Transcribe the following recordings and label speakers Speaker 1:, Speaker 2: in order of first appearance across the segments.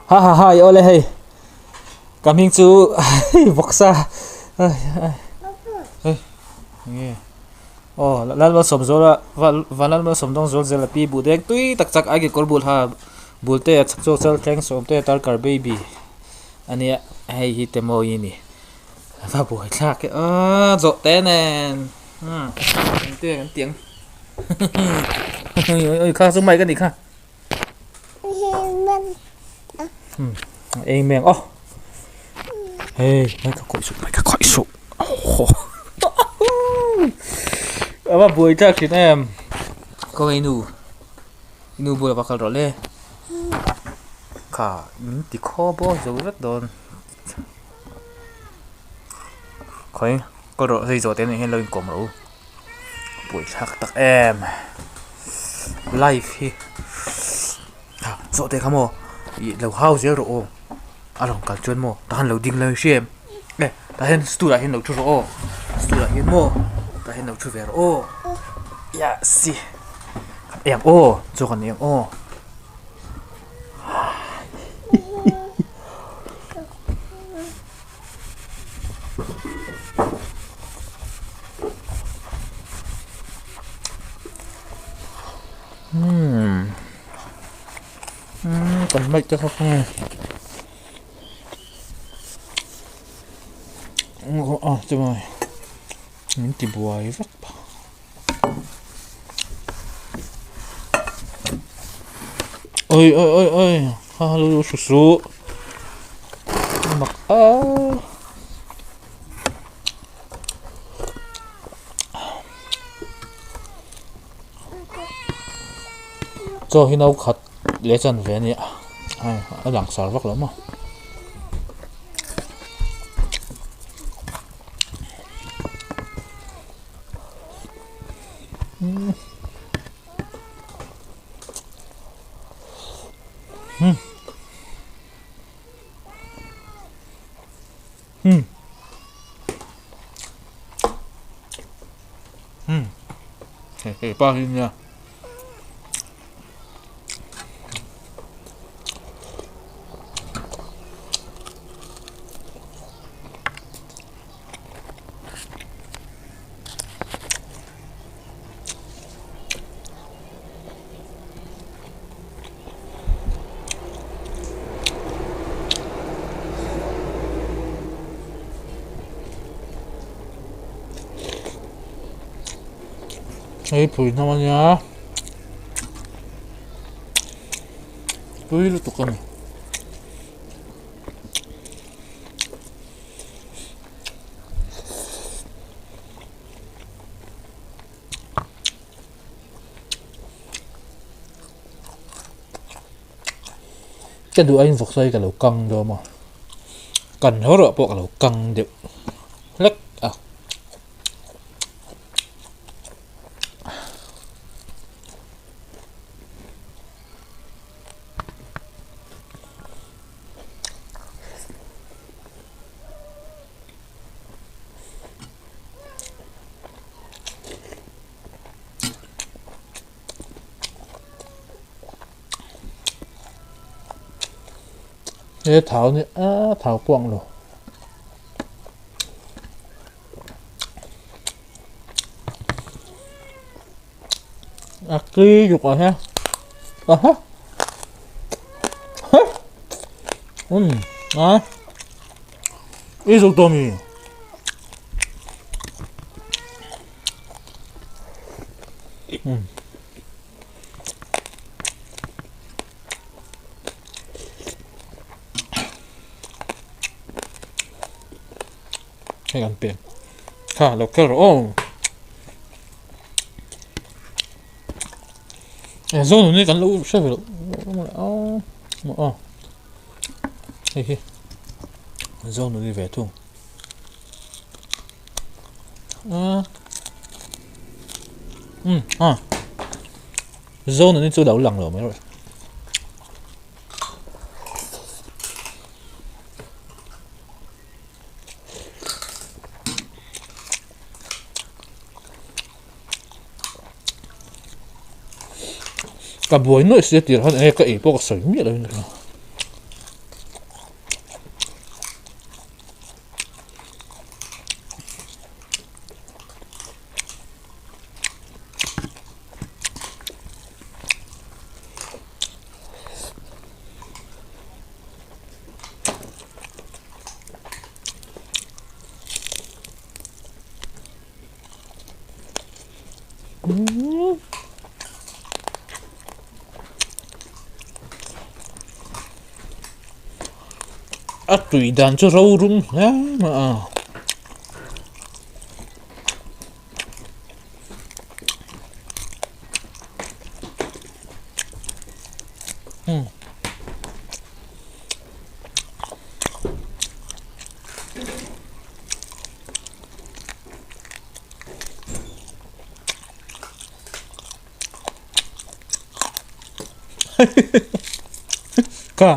Speaker 1: Ha ha ha i awle hei ka hming chu vawksa hei nge aw Lalmalsawm zawla Vanlalmalsawm dawng zawl zel a pi buh deng tui tak chak ai kekawr bul ha bul te a chhak chhuak chal thleng sawm te tarkar baby ania hei hi te mawi a ni va buai thlak e aw zawh te nen umm engte kan tih ang oi kha chu mic a nih kha. Eng meng aw hei mai ka khawih suh mai ka khawih suh a va buai thlak thin em khawnge i nu i nu bulah va kal rawh le kha min ti khaw bawk zo vek dawn khawi kal rawh hei zawh te nen hian lo inkawm rawh u. Buai thlak tak em life hi zawhte kha maw ih lo hau zel rawh aw a rawn kal chuan maw tah hian lo ding lo i hria em e tah hian stool ah hian lo thu rawh aw stool ah hian maw tah hian lo thu ve rawh aw yah si eng aw chaw kan eng aw. Umm umm kan mic te kha khawnge a chuan min ti buai vek oi oi oi oi ha ha lu su su mak a chaw hi no khat leh chan ve a nia hei a langsar vak lo maw. Hei pa hi nia. Hei phui hnam a nia tui lutuk a ni. Ka duh aiin vawksa hi ka lo kang deuh a maw kan haw rawh pawh ka lo kang deuh hlek a. He thau ni a thau pawh ang lo. A tui duk a he a ha ha um a i zuk tawh mi um hei an peng kha lo kal rawh aw. E zawn ni kan lo hre ve lo a hei hi zawn ni ve thung a um a zawn ni chu lo lang lo mai rawh. Ka buai nuaih sia tir khan enge ka ei pawh ka sawi miah lo in ka hria. A tui dan chu ro rum hle mai a. Ka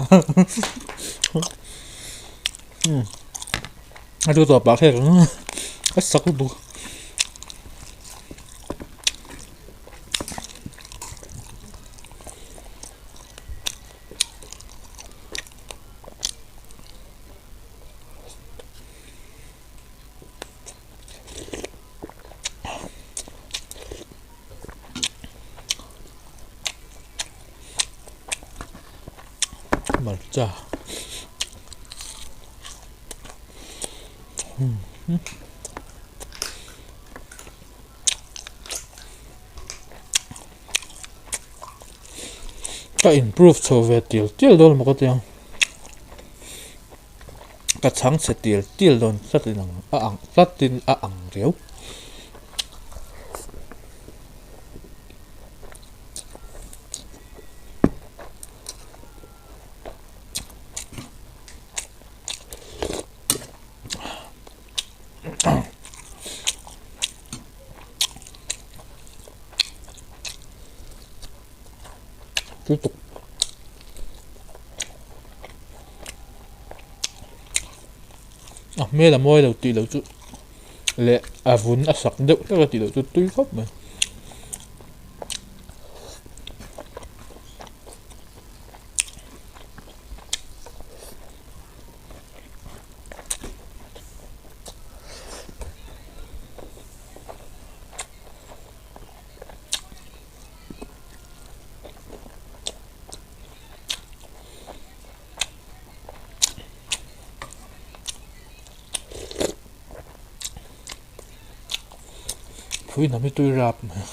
Speaker 1: a chu tawp ah kher a sak lutuk. Hmarcha ka improve chho ve tial tial dawn maw ka ti ang ka chhang chhe tial tial dawn tlat in ang a ang tlat in a ang riau. Tiếp tục a hmel a mawi lo tih loh chu leh a vun a sak deuh hlek a tih loh chu tui khawp mai. Phui hnam hi tui rap mai.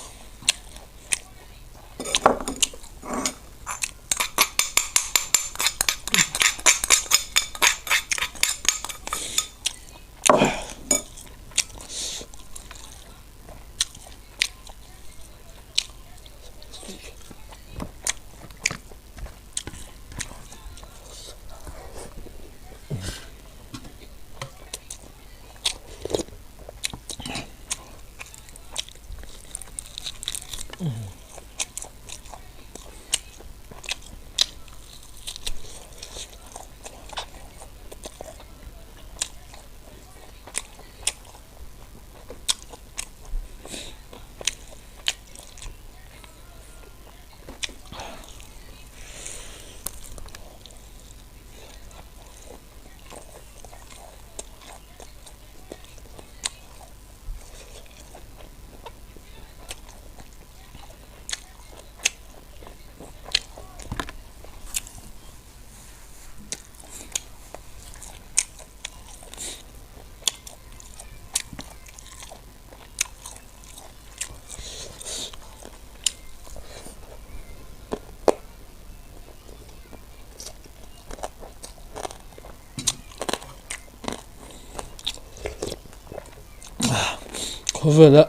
Speaker 1: Khawvela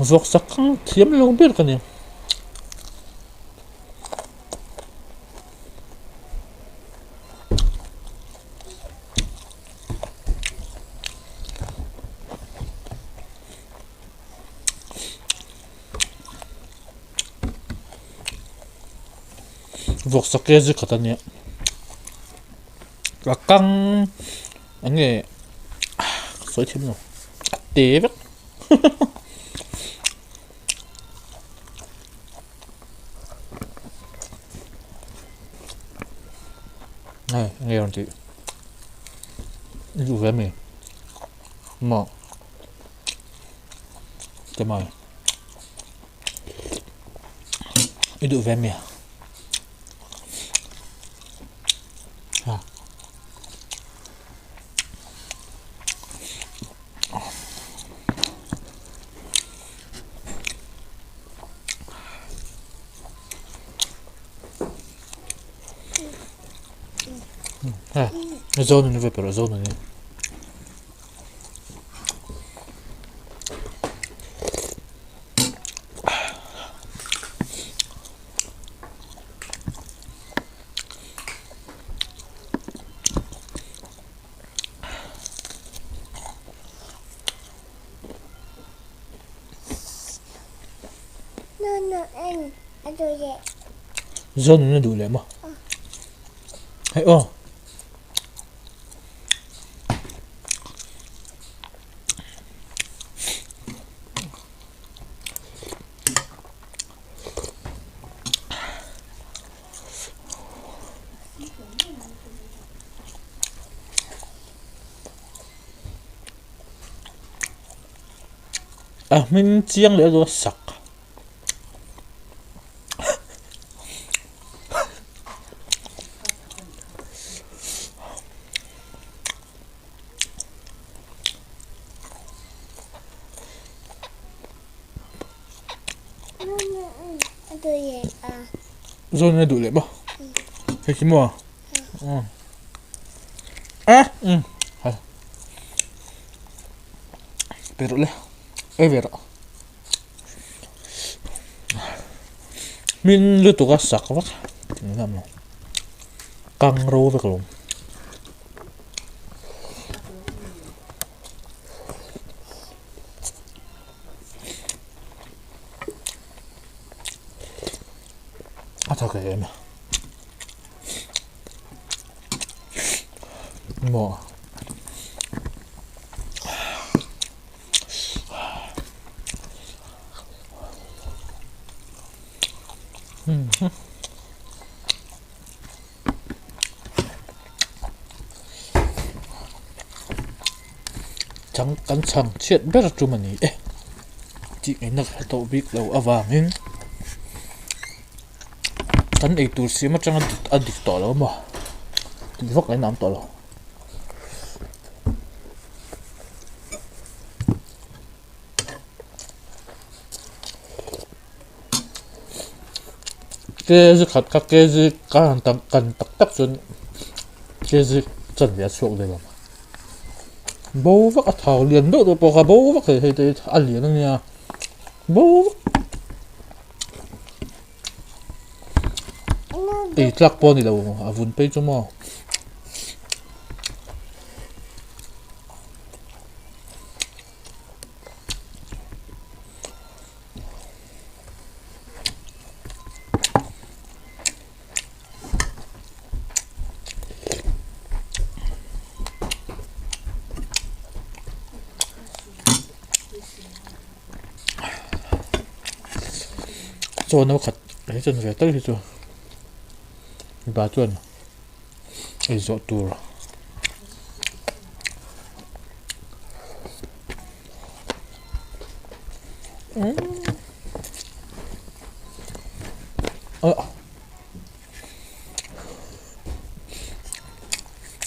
Speaker 1: vawk sak kang thiam lo ber ka ni. Vawksa kg khat a nia a kang eng nge sawi thiam lo a te vek hei eng nge rawn tih i duh ve ami maw Kemai i duh ve ami ha. Zonuni ve pawh Zonuni. Zonuni a duh leh maw? Hei aw. A hming chiang leh erawh a sak. Zawn a duh leh maw hei khi maw a pe rawh le ei ve rawh. Hmin lutuk a sak vak kang ro vek lo. A tha ka em a maw. Chang kan chhang chhiat ber tum a ni e tih ngaihna ka hre tawh bik lo avangin kan eitur siam atanga a dik tawh lo maw tih vak ngaihna a awm tawh lo. Kg khat kha kg kan han tam kan tak tak chuan kg chanve a chhuak ve lo bo vak a thau lian deuh deuh pawh kha bo vak thei hei te hi a lian a nia bo vak ei tlak pawh a ni lo a vun phei chu maw. Chaw no khat ei chuan ve tal hi chu mipa chuan ei zawh tur.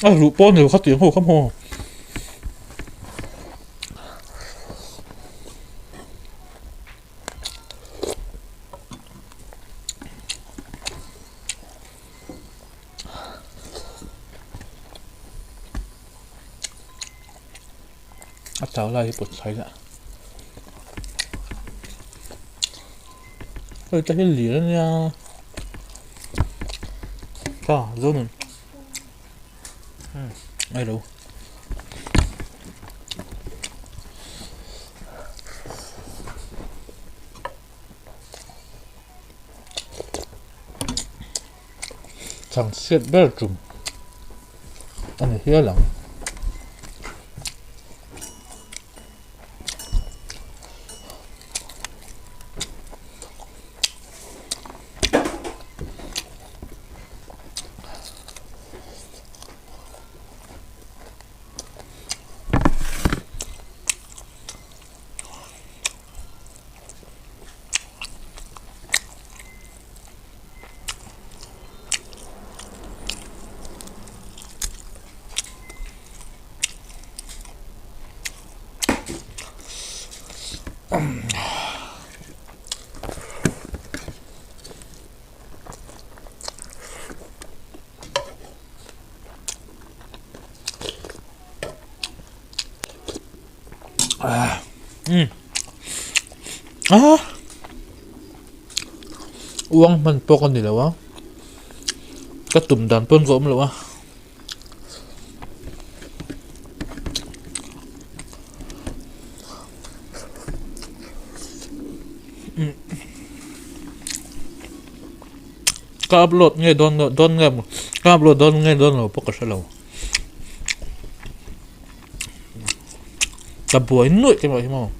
Speaker 1: A ruh pawh a ni lo kha tiang ho kha maw. A chau lai hi pawt chhai lah hei te hi lir ania tha zawn ai lo chhang chhiat ber tum a ni hial ang. Uang hman pawh ka ni lo a ka tum dan pawn ka awm lo a. Ka upload nge dawn dawn nge ka upload dawn nge dawn lo pawh ka hre lo. Ka buai nuaih te mah hi maw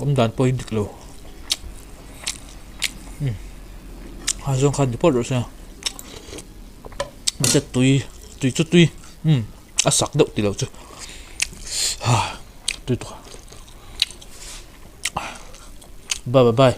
Speaker 1: awm dan pawh hi dik lo a zawng khan ni pawt rawh se mahse tui tui chu tui umm a sak deuh tih loh chu tui tawh bye bye.